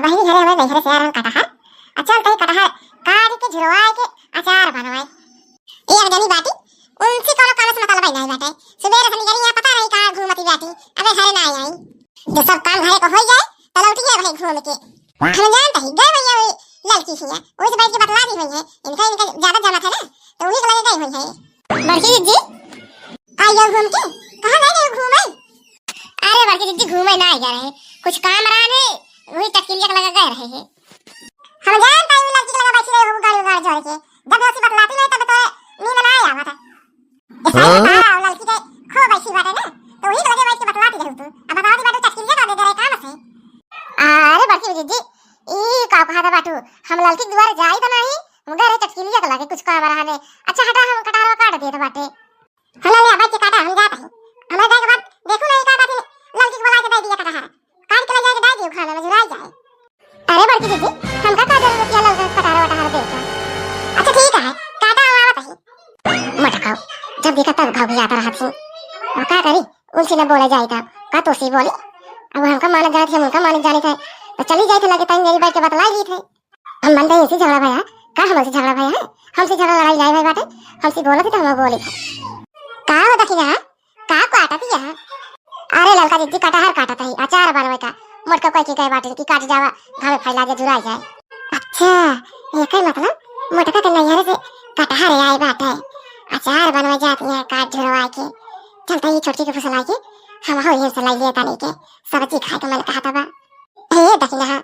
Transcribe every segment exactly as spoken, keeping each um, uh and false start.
बहिनी घरे हमरे नैहरे से आ रहल कटहर। अच्छा, तई कटहर काट के झुरवाए के अचार बनवाए। ए, एक जनी बाटी, उनसे कौनो काम से मतलब ही नहीं बाटे। सुबेरे से निकली है, पता नहीं कहाँ घूमती बाटी, अबे घरे ना आई। जो सब काम घरे को हो जाए, तो लौटी है भाई घूम के। हम जानते ही गए भैया वही लड़की ही है, वही से बैठ के बतला दी हुई है। इनका, इनका ज्यादा जमत है ना, तो वही को लगे गई हुई है। बड़की दीदी, आई जाओ घूम के। कहाँ गए रहे घूमे? अरे बड़की दीदी, घूमे ना आई जा रहे, कुछ काम रहा है, वही चटकिलिया के लगे गए रहे हैं। हम जानता है, वो लड़की के लगे बैठी रही हो, गाड़ी उगाड़ जोड़ के। जब ऐसी बतलाती नहीं, तब तो नींद ना आया हुआ था। ये साइड में हाँ? तारा और लड़की के खो बैठी बाटे ना, तो वही के लगे बैठ के बतलाती रहू तू। अब बताओ दी बाटू, चटकिलिया का दे दे रहे काम से। अरे बड़की जीजी, ई का कहा था बाटू, हम लड़की के दुआरे जाई तो नहीं, हम गए रहे चटकिलिया के लगे, कुछ काम रहा ने। अच्छा हटा, हम कटहरवा काट देत बाटे। हला ले, बैठ के काटा, हम जात हई। हमारे जाए के बाद देखू नहीं का बात, लड़की के बुला के दे दिया कटहर। काट के ले जाए के दे दियो खाने में, झुराई जाए। अरे बड़की दीदी, हमका का जरूरत है लड़का के कटहर वटहर दे के? अच्छा ठीक है, काटा, हम आवत हई। मटकाओ, जब देखा तब घाव आता रहत ही। अब का करी, उनसे न बोला जाए का, का तो से बोली। अब हमका मानत जात है, हमका मानत जाने थे, तो चली जाए थे लगे ताई मेरी बैठ के बतलाई ली थे। हम मन तो ऐसे झगड़ा भया, का हमसे झगड़ा भया है? हमसे झगड़ा लड़ाई नहीं भाई बाटे, हमसे बोलत ही तो हम बोली। का हो दखिया, का काटत ही है? अरे ललका दीदी कटहर काटत ही, अचार बनवे का। मोटका कोई के कहे बाटे कि काट जावा, घामे फैला दे, जुराई जाए। अच्छा, ये कहे मतलब मोटका के नैहरे से कटहर आए बाटे, अचार बनवे जाती है काट झुरवा के। चलता ये छोटकी के फुसला के हम हो ये से लाई ले तानी के सब्जी खाए के मन कहत बा। ए दखिनहा,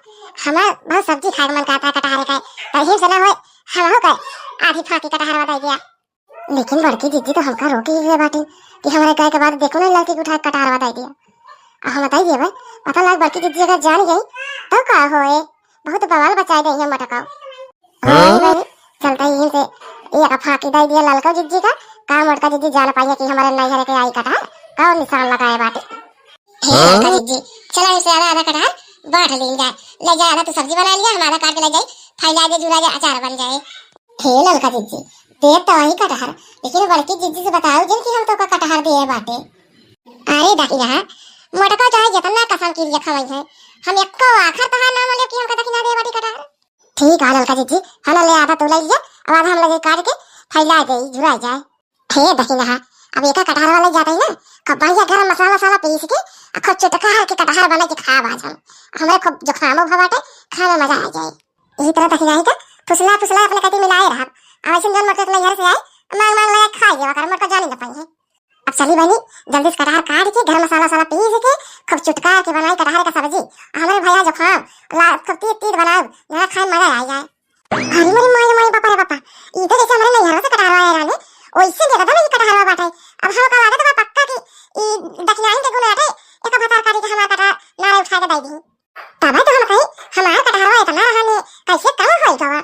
हमार बहुत सब्जी खाए के मन करता है कटहरे का, तहिन से ना होए, हमहू का आधी फाकी कटहरवा दे दिया। लेकिन बड़की दीदी तो हमका रोकी ही बाटी कि हमारे गए के बाद देखो ना लड़की के उठा के कटहरवा दे दिया। अब हम बताई देबे, पता लग बड़की दीदी अगर जान गई तो का होए, बहुत बवाल बचाए दे ये मटकाओ। हाँ? भाई, चलता ही इनसे एक फाकी दे दिया ललका दीदी का, का मोटका दीदी जान पाइए कि हमारे नैहर के आई कटहर, कौन निशान लगाए बाटे। हे हाँ? ललका जीजी, चला इसे आधा आधा कटहर बांट लीन जाए। ले जा, आधा तू सब्जी बना लिया, हम आधा काट के ले जाई, फैला दे, जुरा जाए, अचार बन जाए। हे ललका जीजी, दे तो वही कटहर, लेकिन बड़की जीजी से बताओ जिन कि हम तो का कटहर दिए बाटे। अरे दखिनहा, मोटका चाहे जितना कसम की लिया खवाई है, हम एको आखर तोहार नाम ले कि हमका दखिना दे बाटी कटहर। ठीक है ललका जीजी, हम ले आधा तू ले लिया, अब आधा हम लगे काट के फैला दे, जुरा जाए। हे दखिनहा, अब एका कटहरवा ले जात ही ना, खूब बढ़िया गरम मसाला वसाला पीस के, आ खूब चुटका के कटहर बना के खाब आज हम। हमरे खूब जुकामो भा बाटे, खाए में मजा आ जाए। यही तरह दखिनहा ही का फुसला फुसला अपने कटी मिलाए रहब। अब ऐसे जौन मोटका के नैहर से आए, मांग मांग ले खाए जावा कर, मोटका जाने न पाई है। अब चली बनी, जल्दी से कटहर काट के, गरम मसाला वसाला पीस के, खूब चुटका के बनाई कटहर का सब्जी। आ हमरे भैया जुकाम, ला, खूब तीत तीत बनाओ, जरा खाए में मजा आ जाए। अरे मोरे माई, माई, बापा रे बापा, ई तो जैसे हमरे नैहरवा से कटहरवा आए रहने, वैसे देखा था ना ई कटहरवा बाटे। अब हमका लागत बा पक्का कि ई दखिनाइन के गुण बाटे, एका भतार काटी के हमार कटहर नारे उठा के दे दी। तब तो हम कही, हमार कटहरवा इतना रहने, कैसे कम होई गवा?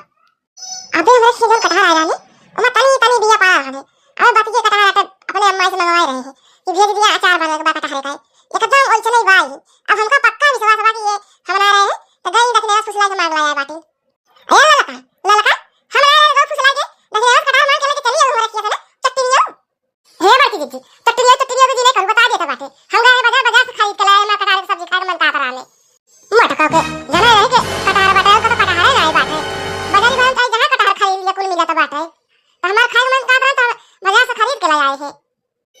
अबे हमरे सीजन कटहर आए रहने, ओमा तनी तनी बिया पड़ा रहने। अब बतिये कटहर आटे अपने अम्मा से मंगवाए रहे हैं, कि भेज दिया अचार बने के बा कटहर का। एकदम ओइसने ही बा ई। अब हमका पक्का विश्वास बा कि ये हम ना रहे हैं, तो गई दखिना फुसला के मार लाया बाटे। ए ललका, ललका, हम आए रहे रोज फुसला के, लेकिन आज कटहर मार के लेके चली अब हमरा खिया से ना, चट्टनिया। हे बड़की दीदी, चट्टनिया, चट्टनिया दीदी ने करू बता देता बाटे। हम गए बाजार, बाजार से खरीद के लाए, माँ कटहर के सब्जी खाए के मन करत रहले। मटका के, जाना रहे के कटहर बाटे, ओकर तो कटहरे नाई बाटे। बाजारी भाव चाहे जहाँ कटहर खरीद लिया, कुल मिलत बाटे। तो हमार खाए के मन करत रहे, तो हम बाजार से खरीद के ले आए हैं।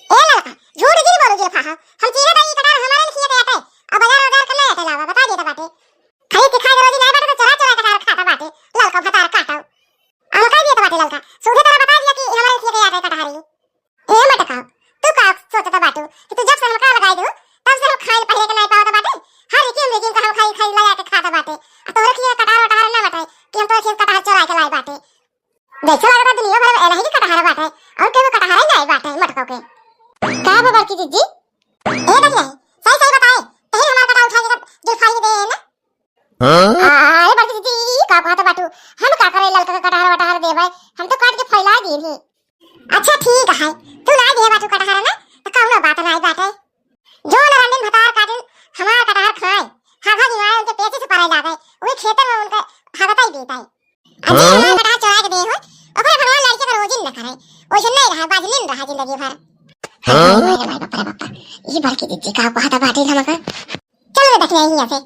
ए ललका, झूठ जिन बोलो जुल्फा, हाँ। हम चीन्हत हई ई कटहर हमारे लिए खिया के आटे, अब बाजार, बाजार के ना आटे लावा, बता देता बाटे। खाई के खाए के रोजी नाय बाटे तो चोरा चोरा कटहर खाता बाटे, ललका भतार काटो। हम कह दिए तो बाटे ललका, सीधे तरह बता दिया कि हमारे लिए के आटे कटहरी। ए मटका, तू का सोचता बाटू कि तू जब से हमका लगाई दू, तब से हम खाए पहले के नाय पावत बाटे। हर रिकिम रिकिम का हम खाई खाई लगा के खाता बाटे। आ तोरे लिए कटहर वटहर ना बाटे कि हम तोरे लिए कटहर चोरा के लाए बाटे। जैसे लगता दुनिया भर में एनाही के कटहर बाटे, और केहू कटहर नाय बाटे मटका के। का बा बड़की जीजी? ए दखिया, सही सही बताए, तही हमार कटहर उठा के जब जुल्फाई दे है ना? हाँ? आ, अरे बड़की जीजी, ई का कहत बाटू? हम का करे ललका के कटहर वटहर देबै? हम तो काट के फैला दी ही। अच्छा ठीक है, तू ना दे बाटू कटहर ना, तो कौनो बात नाय बाटे। जो नरंडीन भतार काटिन हमार कटहर खाए, हगा दिमाग उनके पेचे से पड़े लागे, वही खेतन में उनके हगता ही देता है। अजी हाँ? हमार कटहर चोरा के दे हो, ओकरे भगवान लड़के का रोजिन न करे, ओइसे नहीं रहा, बाजलिन रहा जिंदगी भर। हाँ? हाय, हाय, हाय, बाप रे बाप, ई बड़की दीदी का कहत बाटे हमका। चल रे दखिया यहीं से।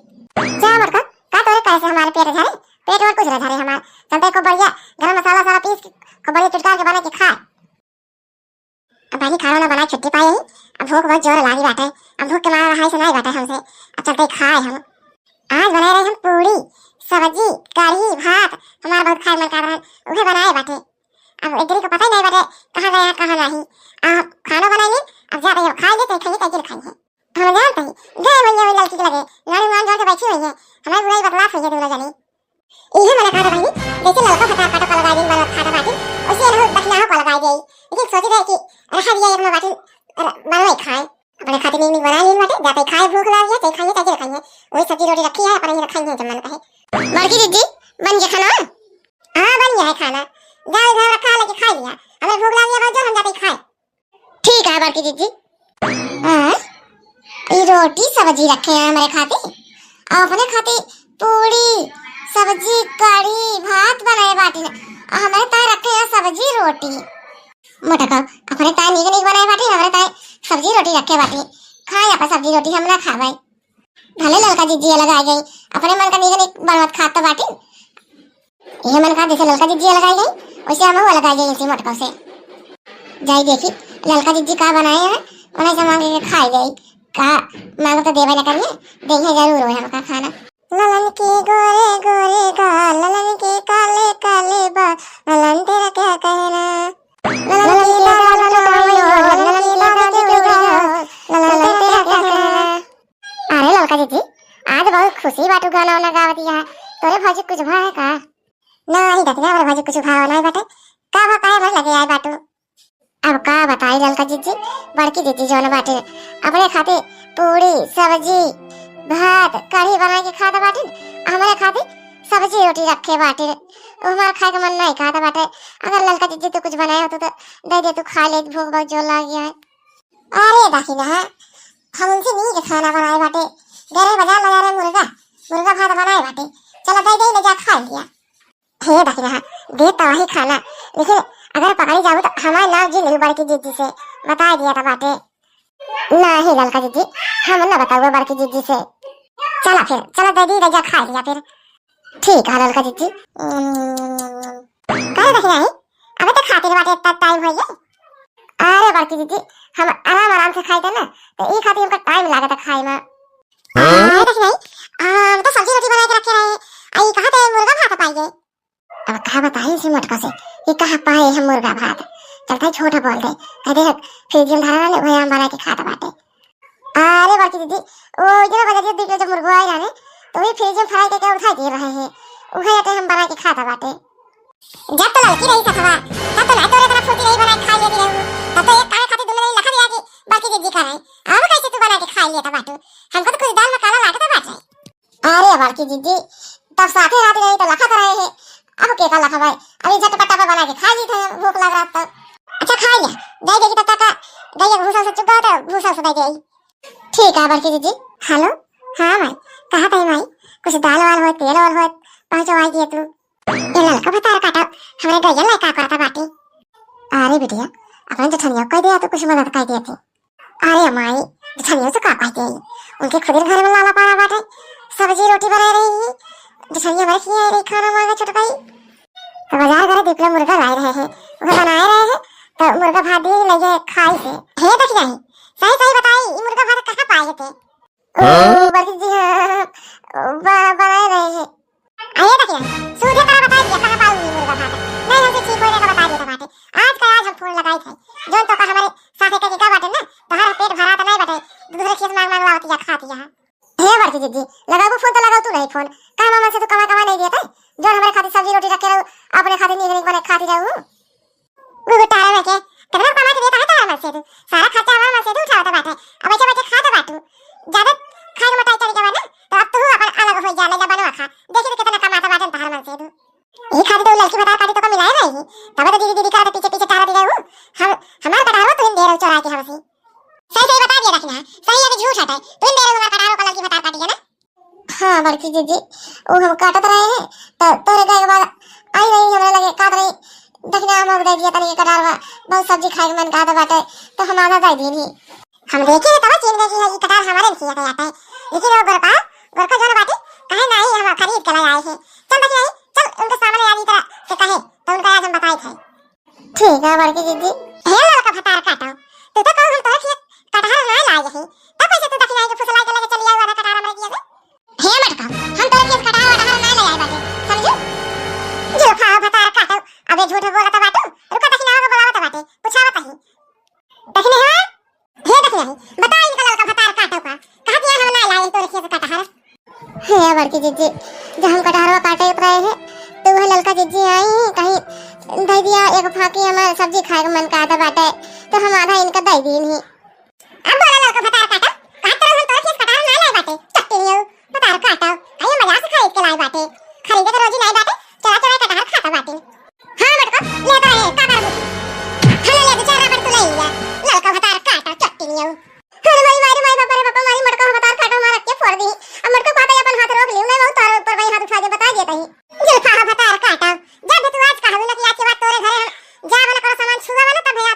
जा मटका, का तोरे कहे से हमार पेट झरे? पेट और कुछ न झरे हमार। चलते खूब बढ़िया गरम मसाला सारा पीस के खूब बढ़िया चुटका के बना के खाए। अब भाई खाना ना बनाए छुट्टी पाई है, अब भूख बहुत जोर लागी बाटे। अब भूख के मारा रहाई से नहीं बाटे हमसे, अब चलते खाए हम। आज बनाए रहे हम पूरी, सब्जी, कढ़ी, भात, हमार बहुत खाए मन कर रहा, उहे बनाए बाटे। अब एक दिन को पता ही नहीं बाटे कहाँ गया, कहाँ नहीं। अब खाना बनाए, अब जाते हैं खाएंगे, तो खाइए, कैसे खाएंगे। हम जानते हैं, गए हुए हैं लड़की के लगे, लड़े मान जोर के बैठी हुई है, हमारे बुराई बतलास हुई है दोनों जने। इहे मना खात बहिनी, जैसे ललका भतार काटो का लगाई दिन बनवा खाता बाटी, वैसे एनहु दखिनाहो का लगाई देई। लेकिन सोची रहे कि रहा दिया एक में बाटी, अ, बनवे खाए। अपने खातिर नीक नीक बनाई लीन बाटे, जाते खाए, भूख लाग गया, चाहे खाइए, चाहे खाइए। वही सब्जी रोटी रखी है, अपने ही रखाई है जब मन कहे। बड़की दीदी, बन गया खाना? हाँ, बन गया है खाना। जाओ, इधर रखा, लेके खा लिया। हमें भूख लाग गया बहुत जोर, हम जाते खाए। ठीक है बड़की जीजी। हाँ, ई रोटी सब्जी रखे हैं हमरे खातिर, और अपने खातिर पूरी, सब्जी, कढ़ी, भात बनाए बाटी ना, और हमरे ताए रखे हैं सब्जी रोटी। मोटका, अपने ताए नीक नीक बनाए बाटी, हमरे ताए सब्जी रोटी रखे बाटी। खाए अपन सब्जी रोटी, हम ना खाबे। भले ललका जिज्जी अलग आ गई, अपने मन का नीक नीक बनवत खात तो बाटी। ये मन का जैसे ललका जिज्जी अलग आ गई, वैसे हम अलग आ गई इसी मोटका से। जाई देखी, ललका जिज्जी का बनाए हैं, उन्हें से मांगे के खाई जाई। का मांगो तो देवे न करिए, देंगे जरूर हो हमका खाना। ललन के गोरे गोरे गाल, ललन के काले काले बाल, ललन तेरा क्या कहना। ललन के बाल बनाओ, ललन के बाल के उड़े गाल, ललन तेरा क्या कहना। अरे ललका दीदी, आज बहुत खुशी बाटू, गाना वाना गावत यहाँ। तोरे भौजी कुछ भा है का? नहीं दखिना, हमरे भौजी कुछ भाव नहीं बाटे। का भा काहे हमरे लगे आए बाटू? अब का बताई ललका दीदी, बड़की दीदी जौन बाटे, अपने खातिर पूरी, सब्जी, भात, कढ़ी बना के खात बाटे, हमरे खातिर सब्जी रोटी रखे बाटे। वो हमार खाए के मन नहीं कहत बाटे। अगर ललका दीदी तू कुछ बनाए होतो तो दे दे, तू खा ले, भूख बहुत जोर लाग गया है। अरे दखिना, हम उनसे नीक खाना बनाए बाटे, गरे बाजार ले जा रहे मुर्गा, मुर्गा भात बनाए बाटे, चला दे दे, ले जा खा लिया। हे दखिना, दे तो वही खाना, लेकिन अगर पकड़ी जाऊ तो हमारे नाम जी नहीं बड़की जीजी से, बता दिया था बाटे। नहीं ललका जीजी, हम ना बताऊँ बड़की जीजी से। चला फिर, चला दे दी, ले जा खा लिया फिर। ठीक है ललका जीजी। काहे दखिना है? अबे तो खातिर बाटे, इतना टाइम हो गया। अरे बड़की जीजी, हम आराम आराम से खाई थे ना, तो ई खातिर हमका टाइम लागत है खाए में। हाँ? अरे दखिना है, हम तो सब्जी रोटी बना के रखे रहे, आई कहाँ थे मुर्गा भात पाइए? अब का बताई इसी मोटका से कि कहाँ पाए हम मुर्गा भात। चलता है झूठ बोल दे, कह दे फ्रिज में धरा रहने, वही हम बना के खात बाटे। अरे बड़की दीदी, वो इधर बजरिया दू किलो जब मुर्गो आए रहने, तो वही फ्रिज में फ्राई करके उठा दिए रहे हैं, उहे अटे हम बना के खाता बाटे। जब तो लड़की रही सथवा, तब तो ना तोरे इतना फुर्ती रही, बना के खा लेती रहू। तब तो एक काहे खातिर दुल्हन लखा दिया कि बड़की दीदी का रहे। अब कैसे तू बना के खा लेता बाटू? हमको तो कुछ दाल में काला लागत बाटे। अरे बड़की दीदी, तब साथे रहती रही तो लखत रहे हैं, अब के का लखा भाई, अभी झटपट अब बना के खा ली थे, भूख लग रहा तब। अच्छा खा लिया, दे देगी तब तक, दे भूसा से चुका तो भूसा से दे दे। ठीक है बड़की दीदी। हेलो, हाँ माई, कहा था माई, कुछ दाल वाल हो, तेल वाल हो, पहुँचवाई दिए तू। ये ललका भतार काटा, हमरे गैया लायक का करता बाटी। अरे बिटिया, अपने जेठनिया कह दिया तो कुछ मदद कर दिए थे। अरे माई, जेठनिया से का कह दिए, उनके खुद घर में लाला पाला बाटे, सब्जी रोटी बना रही है, जेठनिया हमारे खिया रही, खाना मांगे छुटकाई। तो बाजार करे दो किलो मुर्गा लाए रहे हैं, वो बनाए रहे हैं, तो मुर्गा भात दिए लगे खाई से। हे देख जाए, सही सही बताई, ये मुर्गा भात कहाँ पाए थे? ओ, हाँ? बड़की जी, हाँ, ब-, बनाए रहे हैं। आइए देखिए, सीधे तरह बता दिया, कहाँ पाऊंगी मुर्गा भात? नहीं, हमसे ठीक होने का बता दिया बाटे। आज का आज हम फोन लगाई थे। जोन तो का हमारे साथे के का बाटे ना, तोहरा पेट भरा तो नहीं बाटे, दूसरे खेत मांग मांग लावत या खात या। हे बड़की दीदी, लगाबू फोन तो लगाओ तू नहीं फोन। का मामा से तू कमा कमा नहीं देते? जोन हमारे खातिर सब्जी रोटी रखे रहू, अपने खातिर नीक नीक बने खाती रहू। गुगुटारा में के, कितना कमा के देता है तारा मन से तू? सारा खर्चा हमारा मन से तू उठावत बाटे। अब ऐसे बैठे खात बाटू। ज्यादा खाए के मोटाई चढ़ गया ना, तो अब तू अपन अलग हो जा, ले जा बनवा खा। देखी तो कितना कमाता बाटे तारा मन से तू। ये खातिर तो लड़की बता काटी तो को मिलाए रही। तब तो दीदी दीदी करत पीछे पीछे तारा दे रहू। हम, हमार कटारवा तू दे रहू चोरा के हमसे। सही सही बता दिया दखिना, सही है कि झूठ हटे? तू दे रहू हमार कटारवा को लड़की बता काटी है ना? हाँ बड़की जीजी, वो हम काटत रहे हैं, तो तोरे गए के बाद आई रही हमरे लगे, काट रही, दखिना हम दे दिया तनी कटारवा, बहुत सब्जी खाए के मन कहत बाटे, तो हम आधा दे दीनी। हम देखे तब चीन गए कि ये कटार हमारे खिया के आटे, लेकिन वो गोरका, गोरका जोन बाटे, कहे नाहीं, हम खरीद के ले आए हैं। चल दखिनही, चल उनके सामने आज ई तरह से कहे, तो उनका आज हम बताई थे। ठीक है बड़की जिज्जी। हे ललका भतार काटो, तू तो कहू हम तोरे खेत कटहर ना लाए ही, तब कैसे तू दखिनही के फुसलाई के लेके चली आऊ आधा कटहर हमरे किया से? हे मटका, हम तोरे खेत कटहर वटहर ना ले आए बाटे, समझू? जुल्फा भतार काटो, अबे झूठ बोलत बाटू, रुका दखिनही के बोलावत बाटे, पूछावत ही। दखिनही, हे दखिनही, बता इनका ललका भतार काटो का, कहा दिया हम ना लाए तोरे खेत कटहर। हे बड़की जिज्जी, जब हम कटहरवा काटे रहे हैं, तो वह ललका जिज्जी आई, कहीं दे दिया एक फाकी, हमार सब्जी खाए के मन करत बाटे, तो हम आधा इनका दे दीन ही। अब बोला ललका भतार काटो, कहा तरह हम तोरे खेत कटहर ना लाए बाटे, चट्टी नियो, भतार काटो, आई मजा से खरीद के लाए बाटे, खरीदे तो रोजी नहीं बाटे, चला चला कटहर खाता बाटे। हाँ मटका, ले तो है, का करबू? खाना ले बेचारा पर तू ले लिया, ललका भतार काटो, चट्टी नियो। अरे माई, माई रे माई, बाप रे बाप, मारी मटका भतार काटो, मार के फोड़ दी। अब मटका कहता है, अपन हाथ रोक लियो, मैं बहुत तोरे ऊपर भाई हाथ उठा दे, बता देता ही। जुल्फा भतार काटो, जब भी तू आज कहबे ना कि आज के बाद तोरे घरे हम जाब ना, करो सामान छुआ वाला, तब भैया